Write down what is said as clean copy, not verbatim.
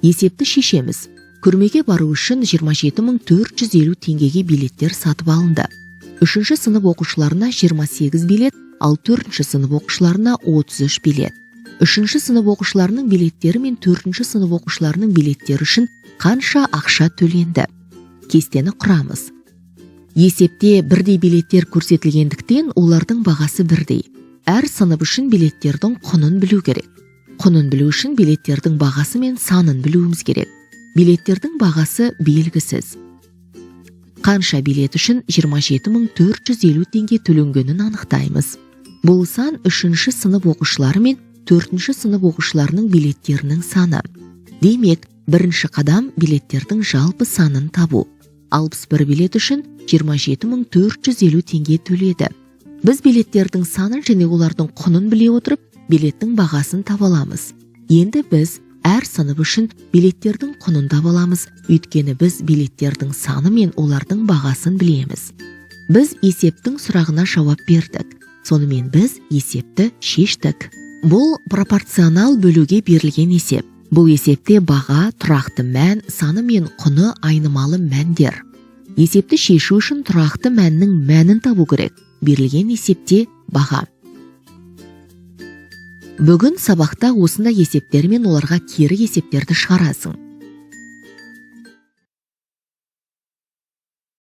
Есепті шешеміз. Көрмеге бару үшін 27 450 теңгеге билеттер сатып алынды. Үшінші сынып оқушыларына 28 билет, ал төртінші сынып оқушыларына 33 билет. Үшінші сынып оқушыларының билеттері мен төртінші сынып оқушыларының билеттері үшін қанша ақша төленді? Кестені құрамыз. Есепте бірдей билеттер көрсетілгендіктен, олардың бағасы бірдей. Әр сынып үшін билеттердің құнын білу керек. Құнын білу үшін билеттердің бағасы мен санын білуіміз керек. Билеттердің бағасы белгісіз. Қанша билет үшін 27 450 теңге төленгенін анықтаймыз. Бұл сан үшінші сынып оқушылары мен төртінші сынып оқушыларының билеттерінің саны. Демек, бірінші қадам – билеттердің жалпы санын табу. 61 билет үшін 27 450 теңге төледі. Біз билеттердің санын және олардың құнын біле отырып, билеттің бағасын таба аламыз. Енді біз әр сынып үшін билеттердің құнын таба аламыз, өйткені біз билеттердің саны мен олардың бағасын білеміз. Біз есептің сұрағына жауап бердік. Сонымен, біз есепті шештік. Бұл пропорционал бөлуге берілген есеп. Бұл есепте баға тұрақты мән, саны мен құны айнымалы мәндер. Есепті шешу үшін тұрақты мәннің мәнін табу керек. Берілген есепте баға. Бүгін сабақта осындай есептер мен оларға кері есептерді шығарасың.